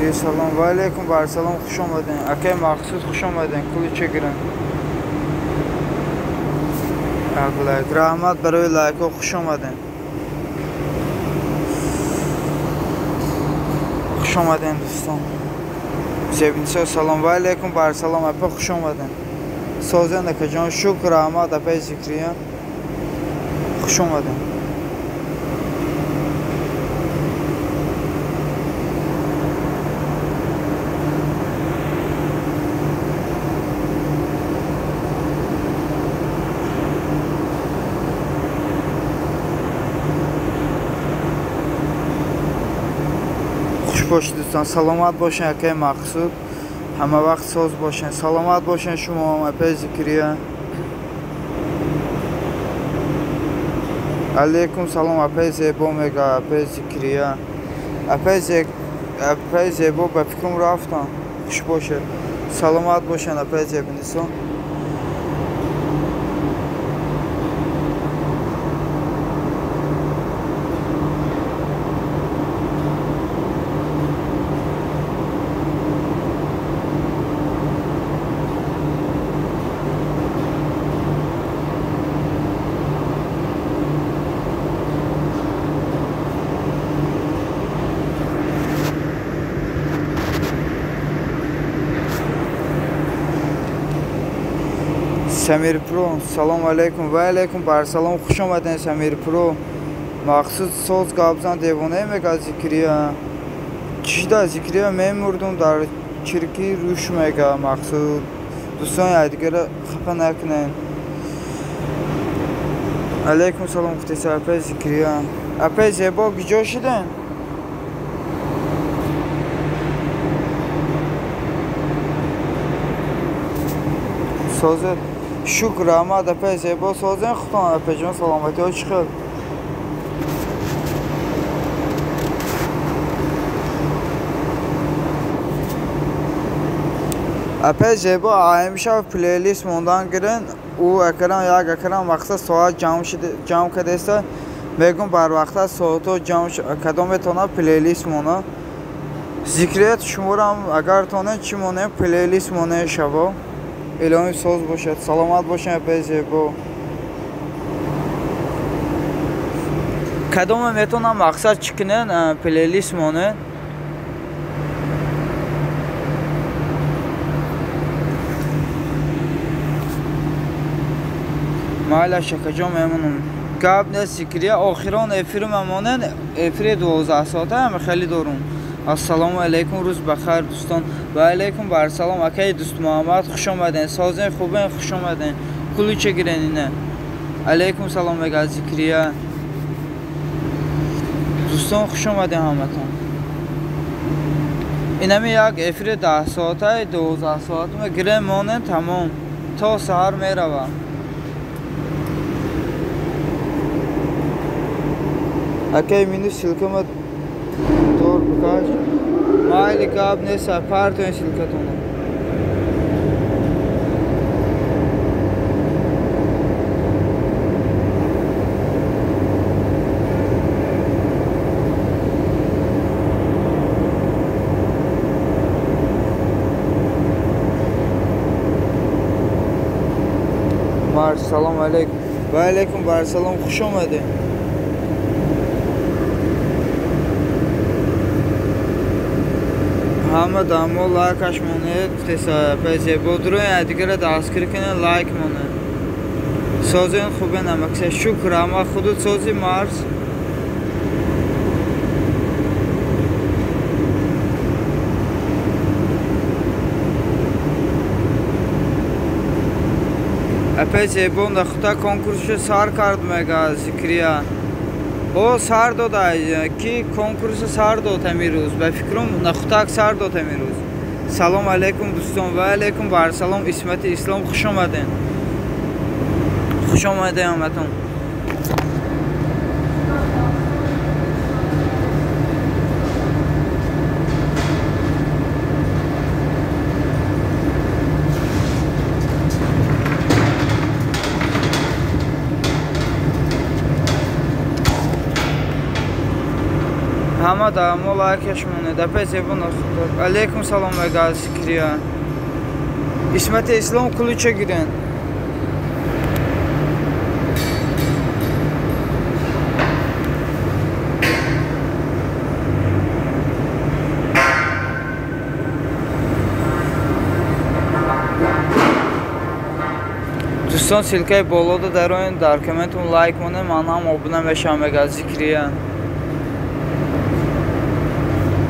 Зикри салом ва алейкум бар салом, хуш омаден. Акай Мақсуд хуш омаден. Кулича гирен. Лайк. Раҳмат барои лайкҳо, хуш омаден. Хуш омаден дӯстон. Зебинисо салом ва алейкум бар салом, апа хуш омаден. Созен акаҷон, шукр, раҳмат апаи Зикрия. Хуш омаден. Бошед дӯстон, саломат бошед акаи Мақсуд, ҳама вақт соз бошед, саломат бошед шумо апаи Зикрия. Алейкум салом апаи Зебо мега, апаи Зикрия. Апаи Зебо ба фикрам рафтан. Хуш бошед, саломат бошед апаи Зебинисо. Самир Про, салом алейкум ва алейкум бар салом, хуш омаден Самир Про. Мақсуд соз гапзан девона мега Зикрия. Чида Зикрия мемурдум дар чирки рӯш мега Мақсуд. Дӯстон якдигара хафа накунен. Алейкум салом гуфтеса апаи Зикрия. Апаи Зебо куҷо шуден? Созед. Шукр, раҳмат апаи Зебо, созен худтон апаҷон, саломатиҳо чӣ хел? Апаи Зебо ҳамеша плейлист мондан гирен, ӯ акрам як акрам вақта соат ҷамъ кардеста, мегӯм барвақта соатҳо ҷамъ кадом метавонад плейлист мона. Зикрият шуморам агар тонем чӣ монем плейлист монем шаво. Илоҳим соз бошад, саломат бошед апаи Зебо. Кадоме метавонам мақсад чӣ кунен плейлист монен? Майла шакаҷон мемонам. Гап нест Зикрия, охирон эфирма монен, эфири 12 соата ҳам хеле дорум. Ассалому алейкум, рӯз бахайр дӯстон. Ва алейкум бар салом акаи дӯст Муҳаммад, хуш омаден. Созен хубен, хуш омаден. Кулича гирен ине. Алейкум салом мега Зикрия. Дӯстон хуш омаден ҳаматон. Инами як эфири 10 соатаи 12 соат гирен монен тамом. То саҳар меравам. Акаи минус ссылкама дор бикаш. Майли гап нест, партоен ссылкатона. Марс, салом алейкум. Ва алейкум бар салом, хуш омадед. Ҳама дамо лайкаш монед, гуфтеса Зебо дурои дигара дастгирӣ кунед, лайк монед. Созен хубе намакса, шукр, ҳама худут сози Марс. Апаи Зебо нахута конкурсшо сар кард мега Зикрия. О сар дода, ки конкурсо сар дод ҳамин рӯз, ба фикрам нахутак сар дод ҳамин рӯз. Салом алейкум дӯстон, ва алейкум бар салом, Исмати Ислом, хуш омаден. Хуш омаден ҳаматон. Ҳама дар мо лайкаш монед. Апай Зебо алейкум салом мега Зикрия. Исмати Ислом ключа гирен. Дӯстон ссылкаи болода дароен дар комментум лайк монед, ман ҳам обуна мешавам мега Зикрия.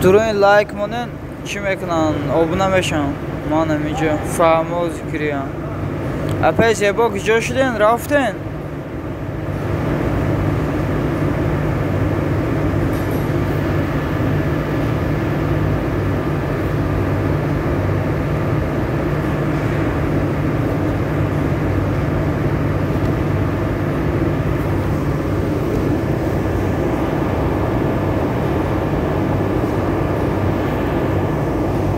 Дуроин лайк монед, чӣ мекунанд? Обуна мешавам. Ман ҳаминҷо фаҳмо Зикрия. Апай Зебо куҷо шуден? Рафтен?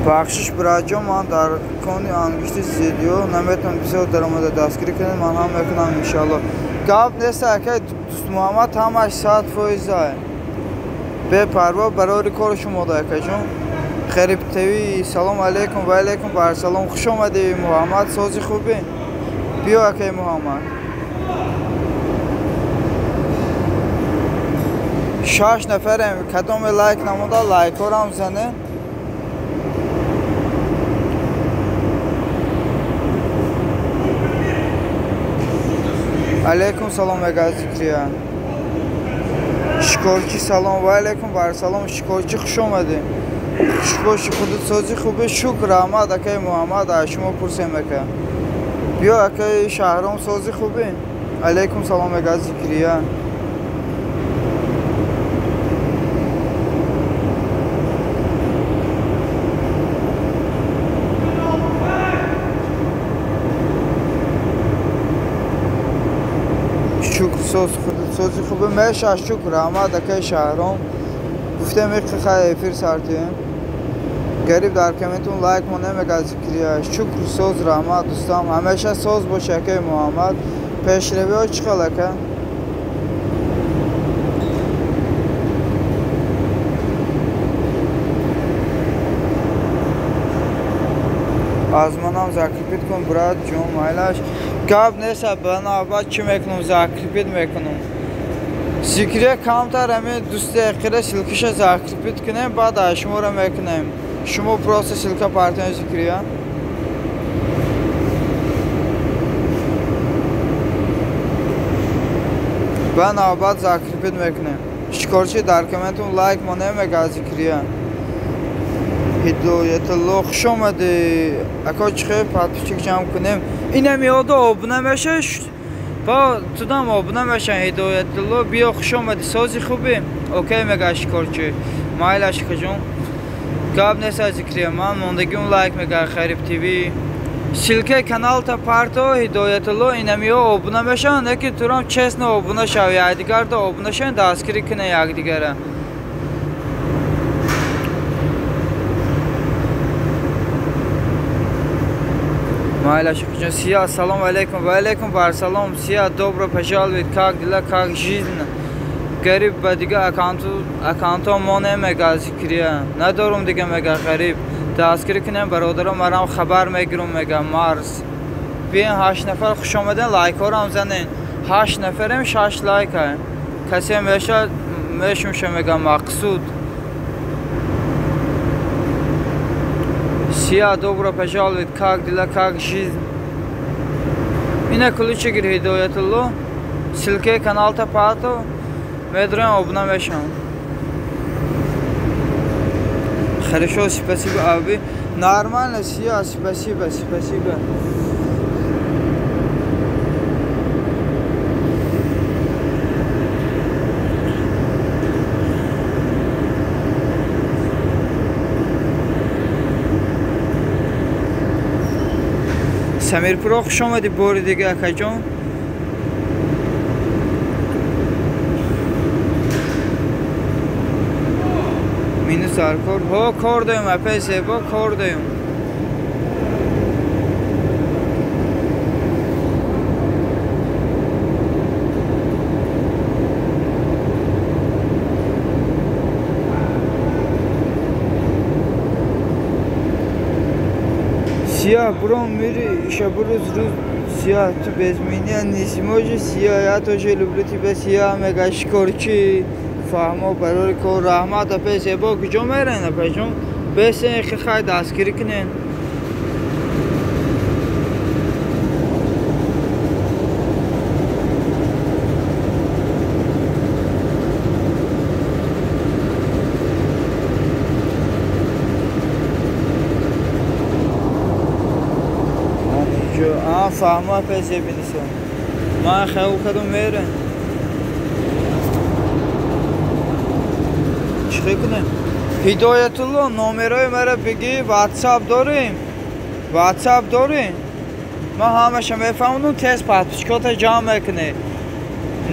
Бахшиш бираҷон, ман дар кони ангушти зидиё наметавонам бисёр даромада дастгирӣ кунед, ман ҳам мекунам иншалло. Гап нест акай Дӯстмуҳаммад ҳамаш 100%. Бепарво барори кори шумо да акаҷон. Ғариб ТВ, салом алейкум ва алейкум барсалом. Хуш омадӣ Муҳаммад, сози хубӣ? Биё акай Муҳаммад. 6 нафарем, кадоме лайк намуда, лайкҳоро занед. Алейкум салом мега Зикрия. Шикорчи салом ва алейкум барсалом. Шикорчи хуш омадӣ. Хушбоши худут сози хубӣ. Шукр раҳмат акай Муҳаммад, аз шумо пурсем ака. Биё акай Шаҳром сози хубӣ. Алейкум салом мега Зикрия. Шукр соз худут сози хубӣ. Меша шукр раҳмат акай Шаҳром. Гуфтем иқи эфир сартием. Гариб дар комментун лайк монем мега Зикрия. Шукр соз раҳмат дӯстам. Ҳамеша соз бош акай Муҳаммад. Пешравиҳо чӣ хел ака? Аз манам закрепить кун брат ҷон майлаш. Гап нест, ба навбат чӣ мекунам, закрепить мекунам. Зикрия камтар ҳамин дӯсти ақира ссылкаша закрепить кунем, баъд аз шуморо мекунем. Шумо просто ссылка партиён Зикрия. Ба навбат закрепить мекунем. Шикорчи дар комментум лайк монем мега Зикрия. Ҳидоятулло хуш омадӣ. Ако чӣ хел подписчик ҷамъ кунем? Инам ёдо обуна мешаш. Ба тудам обуна мешан Ҳидоятулло. Биё хуш омадӣ, сози хубӣ? Окей мега Шикорчи. Майлаш акаҷон. Гап нест Зикрия, ман мондагиум лайк мега Ғариб ТВ. Ссылкаи каналта парто Ҳидоятулло инамиё обуна мешаванд, лекин турам честно обуна шав, якдигарда обуна шаванд, дастгирӣ кунед якдигара. Майлаш акаҷон. Сия салом алейкум ва алейкум барсалом. Сия добро пожаловать, как дела, как жизнь? Гариб ба дига аккаунтҳо монем мега Зикрия. Надорум дига мега Ғариб. Дастгирӣ кунем бародаро, марам хабар мегирум мега Марс. Биён 8 нафар хуш омаден, лайкҳоро ҳам занен. 8 нафарем, 6 лайка. Касе меша мешумша мега Мақсуд. Сия добро пожаловать, как дела, как жизнь? Ина ключи гир Ҳидоятулло. Ссылкаи каналта парто, медроем обуна мешавам. Хорошо, спасибо, аби. Нормально, Сия, спасибо, спасибо. Самирпуро хуш омадӣ бори дига акаҷон. Минус дар кор. Ҳо кор доем апай Зебо, кор доем. Буром мири, ишабурус рӯз сия, ту без меня не сможешь, сия, я тоже люблю тебя, сия, мега шикорчи, фаҳмо барори кор, раҳмат, апе зебо, куҷо мерен, апеҷон? Бесен хай дастгирӣ кунен. Фаҳмо апе зебинисо. Ман хел кадом мерен. Чӣ кунем? Ҳидоятулло, номерои маро бигӣ, WhatsApp дорем? WhatsApp дорем? Ман ҳамаша мефаҳмонам, тез подписчикота ҷамъ мекунӣ.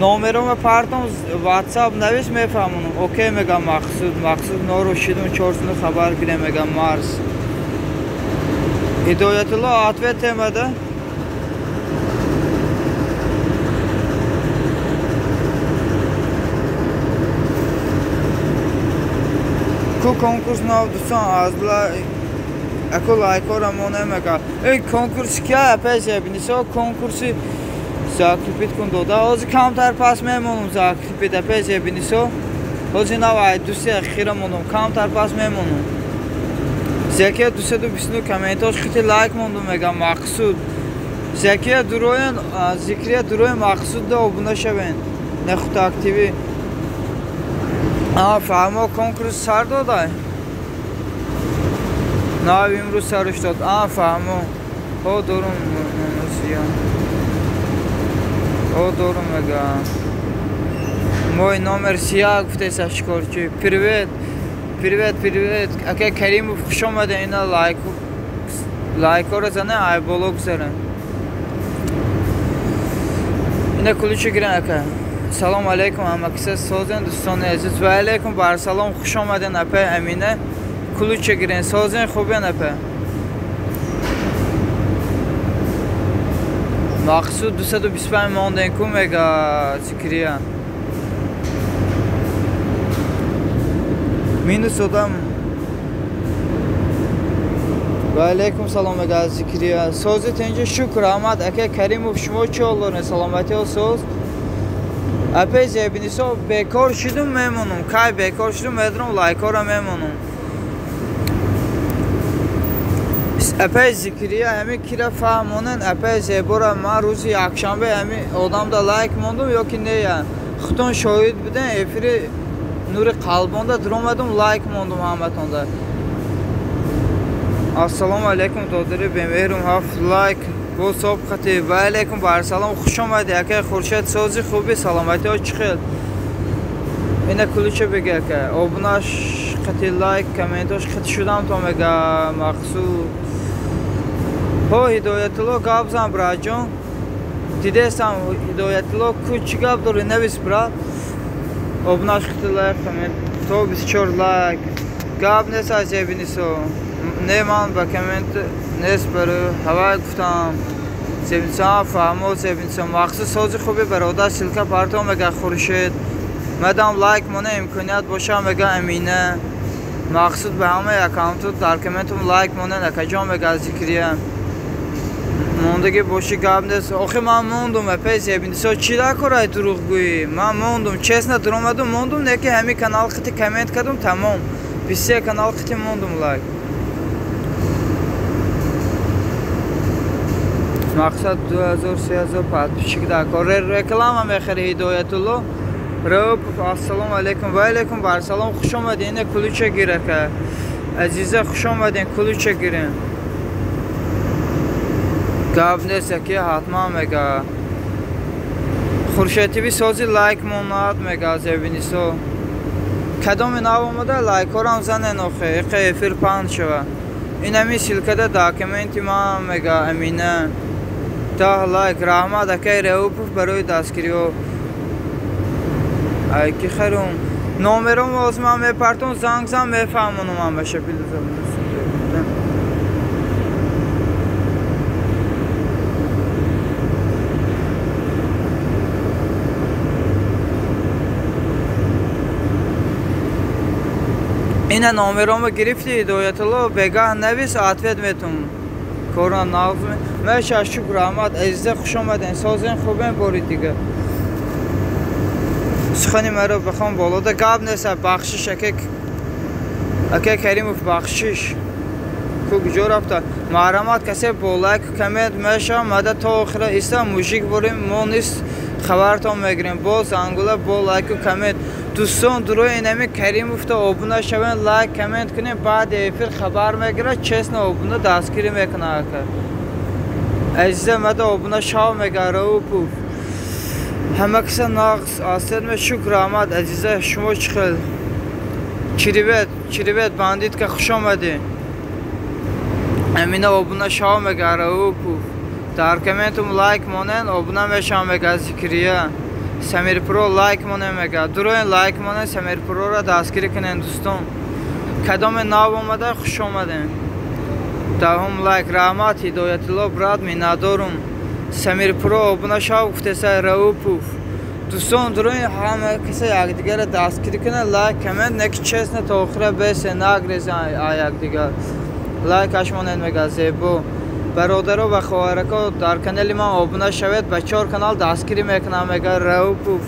Номерома партом, WhatsApp навис, мефаҳмонам. Окей, мегам Мақсуд, Мақсуд нору шидум, чорсуну хабар гирем, мегам Марс. Ҳидоятулло, ответ темада? Ку конкурс нав дӯстон аз аку лайкора мо намега. Эй конкурс ки апе зебинисо конкурси закрепить кун дода. Ҳозир камтар пас мемонам закрепить апе зебинисо. Ҳозир нав ай дусе хира мондам, камтар пас мемонам. Зекия 229 комментош хити лайк мондум мега Мақсуд. Зекия дуроен, Зикрия дуроен Мақсуд да обуна шавен. Нехут активи. Фаҳмо конкурс сар додай? Нав имрӯз сарш дод. Фаҳмо. Ҳо дорум нусия. Ҳо дорум мега. Мой номер сия гуфтеса шикорчи. Привет. Привет, привет. Ака Каримов хуш омадед. Ина лайк лайкора зане, ай боло гузарен. Ина куличи гирен ака. Салом алейкум ҳамакиса созен дӯстони азиз. Ва алейкум бар салом, хуш омаден апа Амина. Куличи гирен созен хубен апа. Мақсуд 225 монден ку мега Зикрия. Минус одам. Ва алейкум салом мега Зикрия. Сози тенҷа шукр раҳмат ака Каримов, шумо чӣ ҳол доред? Саломатиҳо соз? Апе зебинисо бекор шидум мемонам. Кай бекор шидум медонам лайкора мемонам. Апе Зикрия ҳами кира фаҳмонен апе зебора ман рӯзи якшанбе ҳами одамда лайк мондум ё ки не я. Худтон шоҳид буден эфири нури қалбонда дуромадум лайк мондум ҳаматонда. Ассалому алайкум додари бемеҳрум 7 лайк. Бо соб хати. Ва алейкум бар салом, хуш омадӣ ака Хуршед, сози хуби, саломатиҳо чӣ хел? Ина кулича беги ака. Обунаш хати лайк, комментош хати шудам то мега Мақсуд. Ҳо Ҳидоятулло гап зан братҷон. Дидесам Ҳидоятулло ку чӣ гап дорӣ навис брат. Обунаш хати лайк, коммент то 24 лайк. Гап нест аз зебинисо. Не ман ба коммент нест барои ҳавай гуфтам. Зебинисо фаҳмо зебинисо Мақсуд сози хуби бародар, ссылка парто мега Хуршед. Мадам лайк моне имконият боша мега Амина. Мақсуд ба ҳамаи аккаунту дар комментум лайк моне акаҷон мега Зикрия. Мондагӣ боши гап нест. Охи ман мондум апе зебинисо чӣ дакорай дурӯғгӯӣ? Ман мондум, честно дуромадум мондум, не ки ҳами канал хити коммент кардум тамом. 23 канал хити мондум лайк. Мақсад 2000-3000 подписчик дакор. Реклама мехари Ҳидоятулло. Раб, ассалому алейкум. Ва алейкум бар салом, хуш омадед. Ина кулича гир ака. Азиза хуш омадед, кулича гирен. Гап нест аки ҳатман мега. Хуршед ТВ сози лайк монад мега зебинисо. Кадоми нав омада лайкорам занен охе, иқа эфир панд шава. Инами ссылкада документи ман мега Амина. 10 лайк раҳмат акай Реупов барои дастгириҳо. Ай ки харум. Номером ҳозир ман мепартом, занг зан мефаҳмонам ҳамаша. Ина номеромо гирифти Ҳидоятулло, бегаҳ навис, ответ метум. Корона нағз меша, шукр, раҳмат. Азиза, хуш омаден, созен, хубен. Бори дига сухани маро бихон болода гап нест. Бахшиш, ака Каримов, бахшиш. Ку куҷо рафта? Марҳамат, касе бо лайк, коммент меша, мада то охира иста мужик борем, мо низ хабартон мегирем. Бо зангула, бо лайку коммент. Дӯстон, дурои инами Каримовта обуна шавен, лайк, коммент кунем, баъди эфир хабар мегирад, честно обуна дастгирӣ мекунад. Ака азиза, мада обуна шав, мега Раупов. Ҳама киса нағз астедме, шукр, раҳмат. Азиза, шумо чӣ хел? Чирибет, чирибет, бандитка, хуш омадӣ. Амина, обуна шав, мега Раупов. Дар комментум лайк монен, обуна мешавам, мега Зикрия. Самирпро, лайк монен, мега. Дуроен, лайк монен, Самирпроро дастгирӣ кунен, дӯстон. Кадоме нав омада, хуш омадем. Даҳум лайк, раҳмат, Ҳидоятулло брат, миннатдорум. Самирпро, обуна шав, гуфтеса Раупов. Дӯстон, дуроин ҳама киса якдигарро дастгирӣ кунен, лайк, коммент, не ки честно то охира бесе, нагрезен якдигар. Лайкаш монед, мега Зебо. Бародаро ва хоҳарако, дар канали ман обуна шавед, ба чор канал дастгирӣ мекунам, мега Раупов.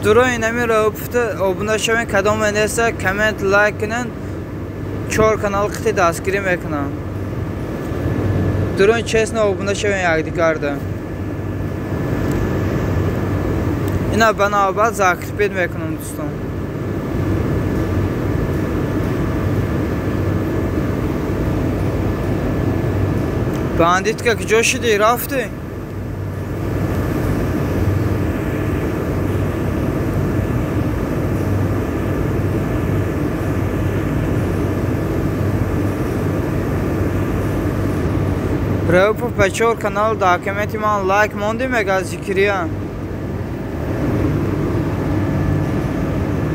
Дуроин ами Рауповта обуна шавен, кадоме неста, коммент, лайк кунен, чор канал қити дастгирӣ мекунам. Дуроин честно обуна шавен якдигарда. Ина ба навбат закрепить мекунам, дӯстон. Бандитка, куҷо шудӣ, рафтӣ? Раупов, ба чор канал дар комменти ман лайк мондӣ, мега Зикрия.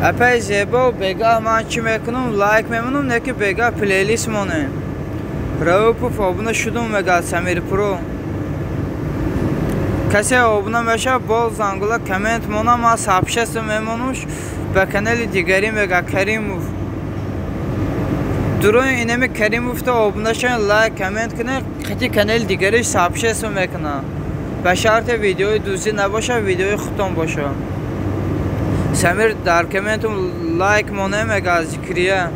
Апай Зебо, бегаҳ ман чӣ мекунам, лайк мемонам, не ки бегаҳ плейлист монем. Раупов, обуна шудум, мега Самирпро. Касе обуна мешавад, боз зангула, коммент монам, ман сообщество мемонам ба канали дигарӣ, мега Каримов. Дурои инами Каримовта обуна шавед, лайк, коммент кунед, қити канали дигариш сообщество мекунам. Ба шарти видеои дуздӣ набошад, видеои худтон бошад. Самир, дар комментум лайк монем, мега Зикрия.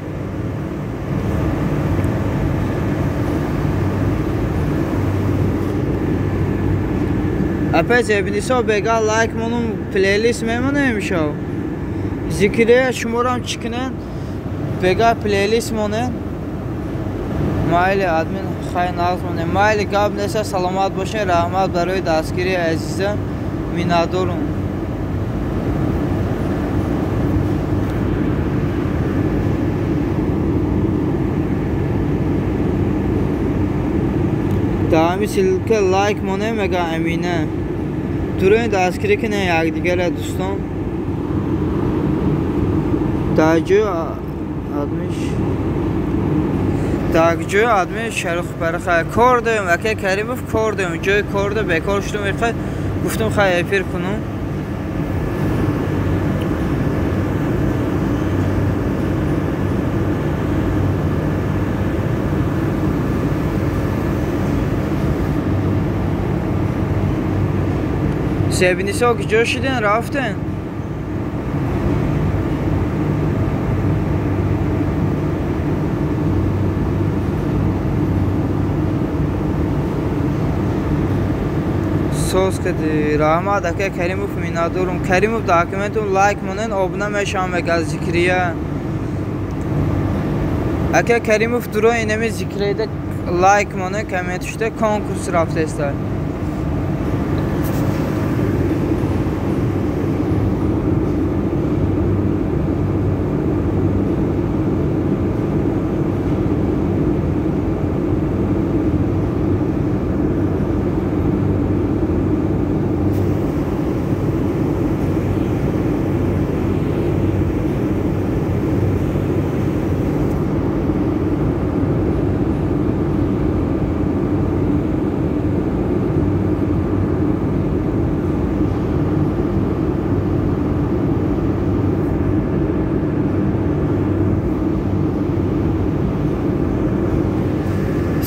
Апай Зебинисо, бегаҳ лайк монум, плейлист мемонем имшав. Зикрия, шуморам чӣ кунен? Бегаҳ плейлист монен. Майли, админ, хай, нағз монем. Майли, гап неста, саломат бошед, раҳмат барои дастгирии, азиза, миннатдорум. Дар ҳамин ссылка лайк монем, мега Амина. Дуроин дастгирӣ кунем якдигарро, дӯстон. Дар ҷои адмиш, дар ҷои админ шарух бархай кор дорем, ака Каримов, кор дорем, ҷои кор дорем, бекор шудум, ихай гуфтум хай эфир кунум. Зебинисо, куҷо шуден, рафтен? Соз кардӣ, раҳмат, ака Каримов, миннатдорум. Каримов, дар комментум лайк монен, обуна мешавам, мега Зикрия. Ака Каримов, дуро инами Зикрияда лайк монен, коммент шуда, конкурс рафтеста.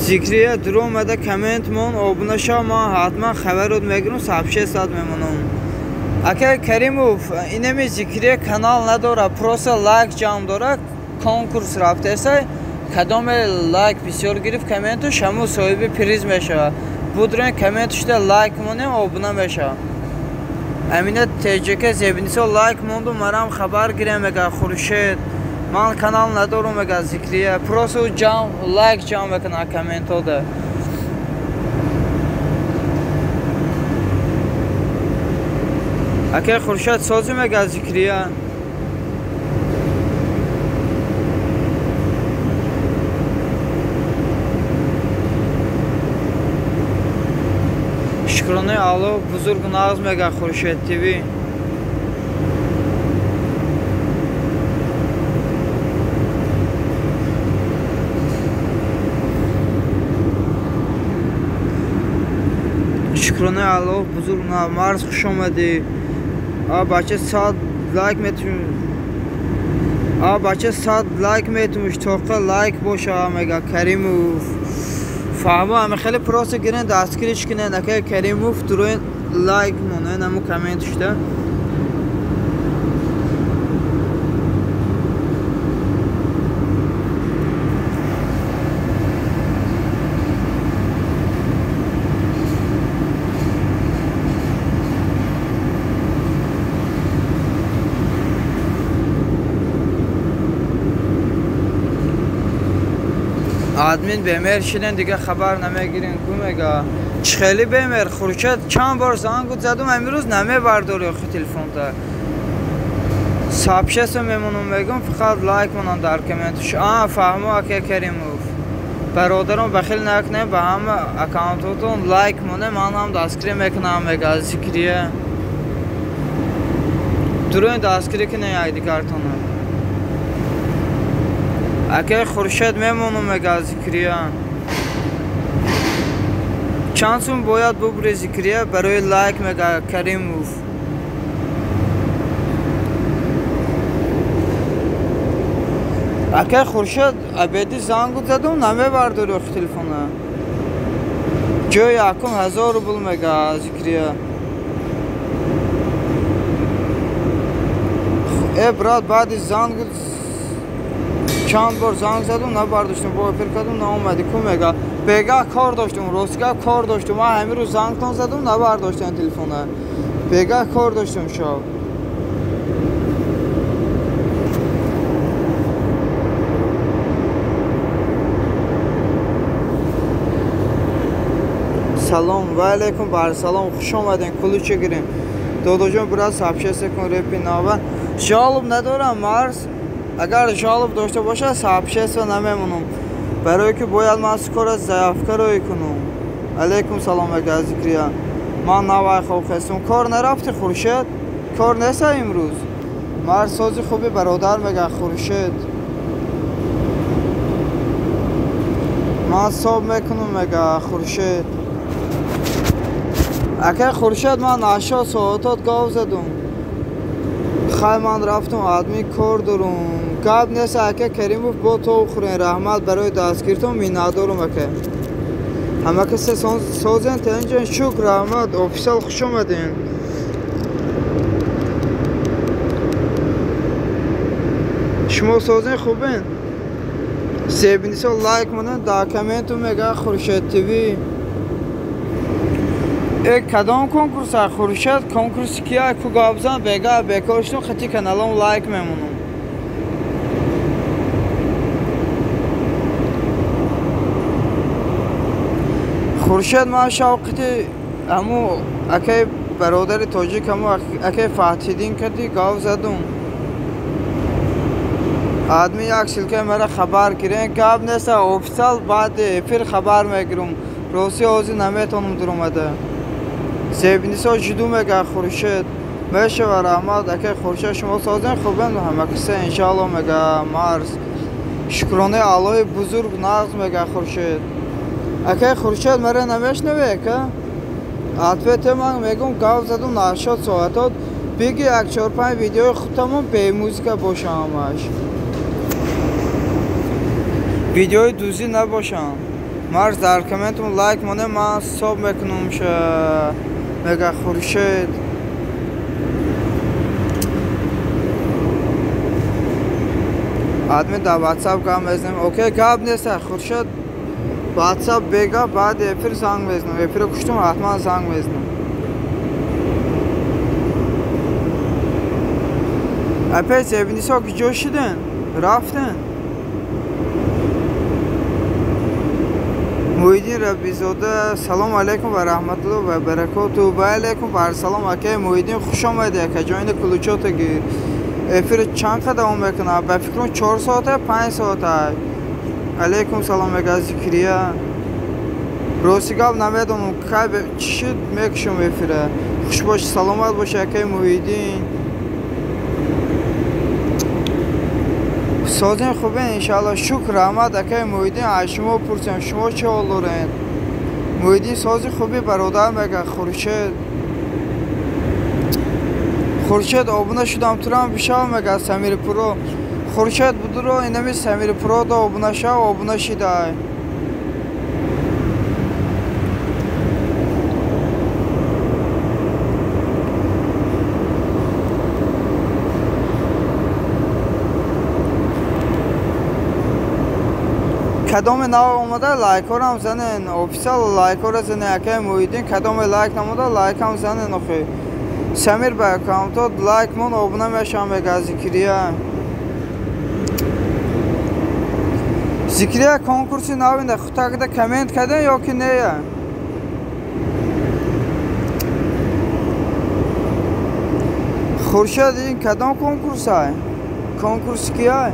Зикрия дуромада коммент мон обуна шав, ман ҳатман хабарот мегирам, сообщение сад мемонам. Ака Каримов, инами Зикрия канал надора, просто лайк ҷамъ дора, конкурс рафтеса, кадоме лайк бисёр гирифт комменту, шаму соҳиби приз мешавад. Будрен коммент шуда лайк монем, обуна мешавад. Амина ТЖК Зебинисо лайк монду, марам хабар гирем, мега Хуршед. Ман канал надорум, мега Зикрия. Просто ҷамъ лайк ҷамъ мекунад комментода. Ака Хуршед созӣ мега Зикрия. Шукронаи Аллоҳ бузург нағз мега Хуршед ТВ. Шукронаи Аллоҳ бузург нағз. Марз хуш омадӣ. А бача 100 лайк метум. А бача 100 лайк метумш, тоқа лайк боша мега Каримов. Фаҳмо, ами хеле просто гирен дастгириш кунен, ака Каримов дуроин лайк монен, аму коммент шуда. Админ бемер шиден, дига хабар намегирин, ку мега. Чӣ хеле бемер, Хуршед чанд бор занг задум, имрӯз намебардори охи телефонта. Сообщество мемонам, мегум, фақат лайк монам дар комментш. А, фаҳмо ака Каримов. Бародарон бахил накунем, ба ҳама аккаунтотон лайк монем, ман ҳам дастгирӣ мекунам, мега Зикрия. Дуроин дастгирӣ кунем якдигартона. Ака Хуршед мемонам, мега Зикрия. Чанд сум бояд бубри Зикрия барои лайк, мега Каримов. Ака Хуршед абеди занг задум, намебардори охи телефона. Ҷои якум 1000 рубл, мега Зикрия. Э брат, баъди занг чанд бор занг задум, набардоштум, бо эфир кардум, наомадӣ, ку мега. Бега кор доштум, ростига кор доштум, ман ҳамин рӯз зангтон задум, набардоштам телефона. Бега кор доштум шав. Салом ва алейкум, бар салом, хуш омаден, кулуча гирем. Додоҷон, брат, сообщение кун репи нава. Жалоб надорам, марз. Агар жалоб дошта бошад, сообщество намемонам. Барое ки бояд ман скоро заявка рӯй кунам. Алейкум салом, мега Зикрия. Ман навай хоб хестум. Кор нарафти Хуршед? Кор неста имрӯз? Марз сози хуби бародар, мега Хуршед. Ман соб мекунам, мега Хуршед. Ака Хуршед, ман 80 соатот гов задум. Хай ман рафтум, адми кор дорум. Гап нест ака Каримов, бо то хӯрен, раҳмат барои дастгиртон, миннатдорум ака. Ҳама касе созен, тенҷен, шукр, раҳмат, офисал хуш омадин. Шумо созен хубен? Зебинисо лайк монен, дар комменту мега Хуршед ТВ. Э кадом конкурс Хуршед? Конкурси кия ку гап зан, бега бекор шудум, хати каналом лайк мемонам. Хуршед, ман шавқити ҳаму акаи бародари тоҷик, ҳаму акаи Фатҳиддин кади гап задум. Адми як силкаи мара хабар гирен, гап нест, офисал баъди эфир хабар мегирам. Рости ҳозир наметавонам дуромада. Зебинисо жуду, мега Хуршед. Мешава, раҳмат, акаи Хуршед, шумо созен хубен, ҳама киса иншаалло, мега Марс. Шукронаи Аллоҳи бузург нағз, мега Хуршед. Акаи Хуршед, мара намешнавӣ, ака? Ответе ман мегум, гап задум 80 соатот, биги як 4-5 видеои худтамон бе музика боша ҳамаш. Видеои дузӣ набошанд. Марс дар комментум лайк моне ман ҳисоб мекунам ша. Мега Хуршед. Админ дар WhatsApp гап мезанем. Окей, гап нест, Хуршед. WhatsApp бега, баъд эфир занг мезанам. Эфиро куштум, ҳатман занг мезанам. Опять Зебинисо куҷо шиден? Рафтен? Муҳиддин Рабизода, салом алейкум ва раҳматуллоҳ ва баракоту. Ва алейкум ва салом акай Муҳиддин, хуш омадӣ ака ҷони кулучота гир. Эфир чанд қа давом мекунад? Ба фикрам 4 соата, 5 соата. Алейкум салом мега Зикрия. Рости гап намедонам кай чӣ шуд мекушам эфира. Хуш бошӣ, саломат бошӣ акай Муҳиддин. Созин хубе иншалло. Шукр раҳмат акай Муҳиддин, аз шумо пурсем шумо чӣ ҳол доред? Муҳиддин сози хуби бародар мега Хуршед. Хуршед обуна шудам турам бишав мега Самир Про. Хуршед будуро инами Самир Про да обуна шав, обуна шидай. Кадоме нав омада лайкҳоро занен, офисиал лайкҳоро занен акай Муҳиддин, кадоме лайк намуда лайкам занен охи. Самир ба аккаунтот лайк мон обуна мешавам мега Зикрия. Зикрия конкурси навинда худтагида коммент карден ё ки нея? Хуршед ин кадом конкурсай? Конкурси кияй?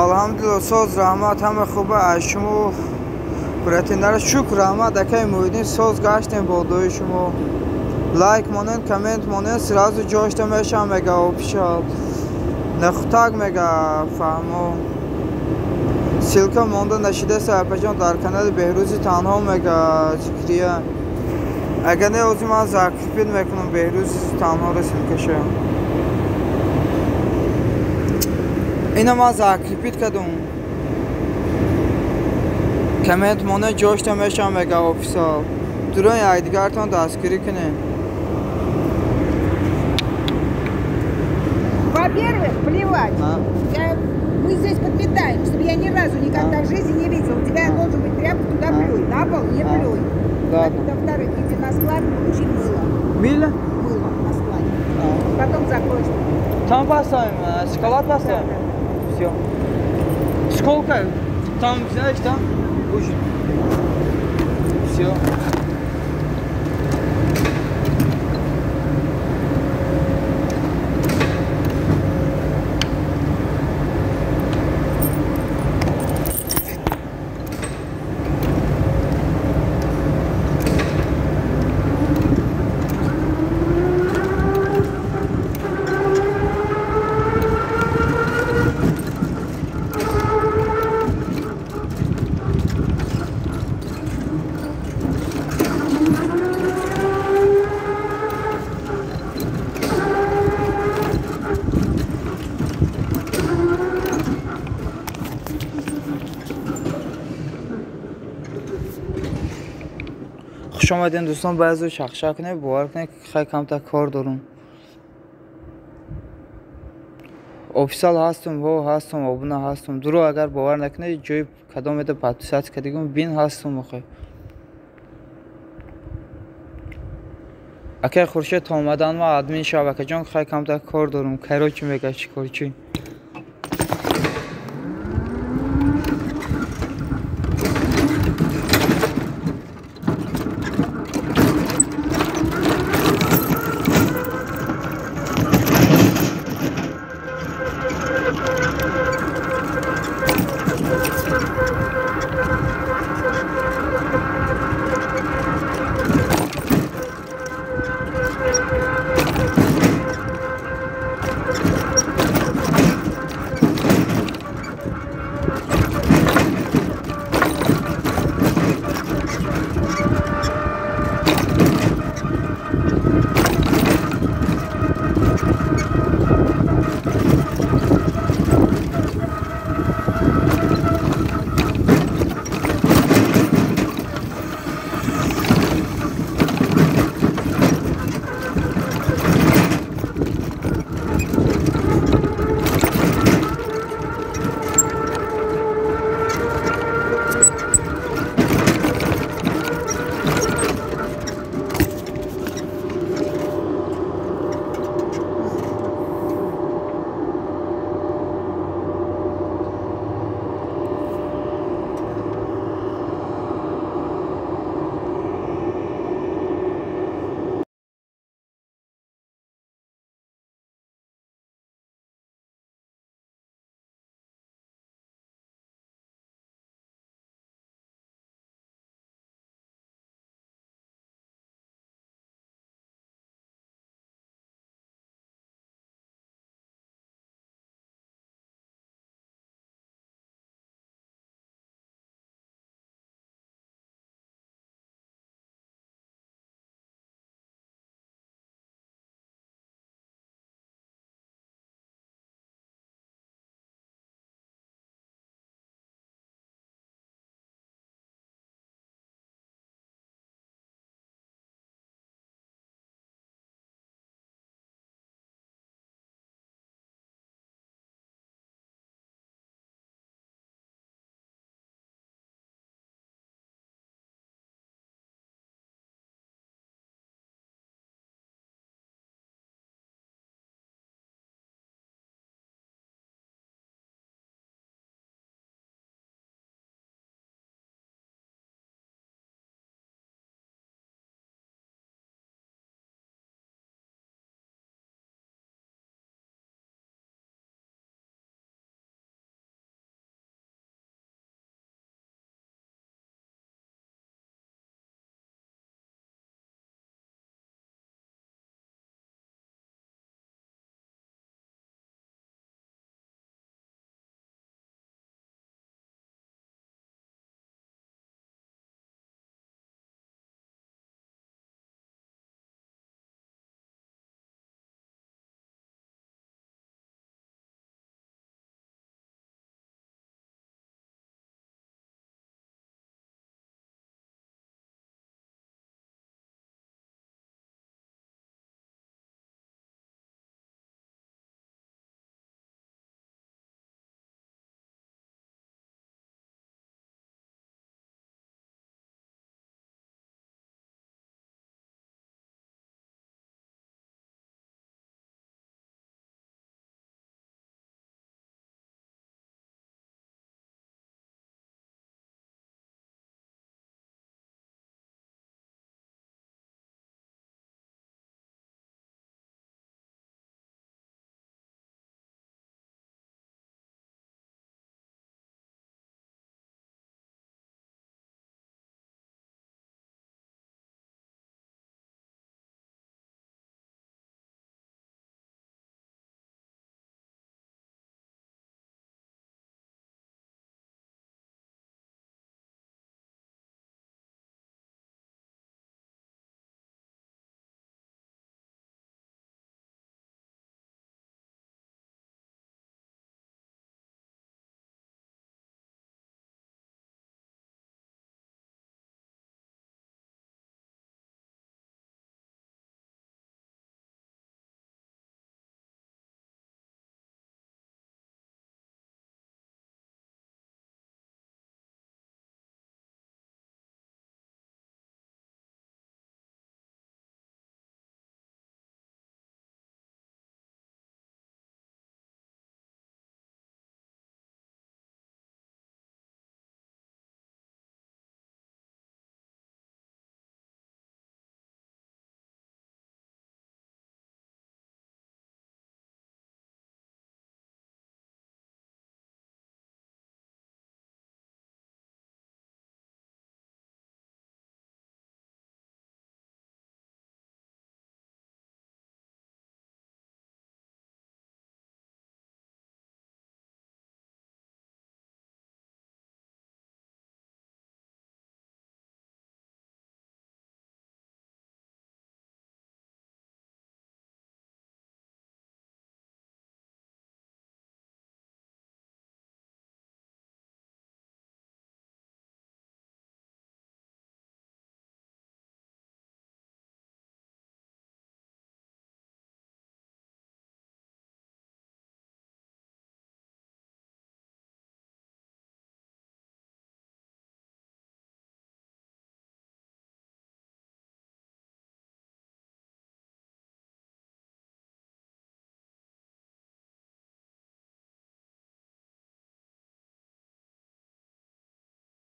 Алҳамдулилло соз раҳмат, ҳама хуба аз шумо братинара шукр раҳмат акай Муҳиддин, соз гаштем бо дуои шумо. Лайк монен, коммент монен, сразу ҷошта мешавам мега офишал. Нахутак мега фаҳмо. Ссылка монда нашидеса апаҷон дар канали Беҳрӯзи танҳо мега Зикрия. Агар не ози ман закрепит мекунам Беҳрӯзи танҳоро ссылкаша. Ина ман закрепит кардум. Коммент моне ҷошта мешавам мега офисал. Дурои якдигартон дастгирӣ кунед. Во-первых, плевать. Мы здесь подметаем, чтобы я ни разу никогда в жизни не видела. У тебя должен быть тряпка, туда плюй. На пол не плюй. Во-вторых, иди на склад, получи мыло. Мыло? Мыло на складе. Потом закроешь. Там поставим, шоколад поставим? Все. Сколько? Там, знаешь, там? Все. Хуш омадем дӯстон, баъзео шахшак кунед, бовар кунед хеле камтар кор дорум. Офисиал ҳастум, ҳо ҳастум, обуна ҳастум. Дурӯғ агар бовар накунед, ҷои кадомеда подписаться кардигум, бин ҳастум охе. Акай Хуршед то омадан ма админ шав, акаҷон хеле камтар кор дорум. Короче мега чӣ кор чӣ.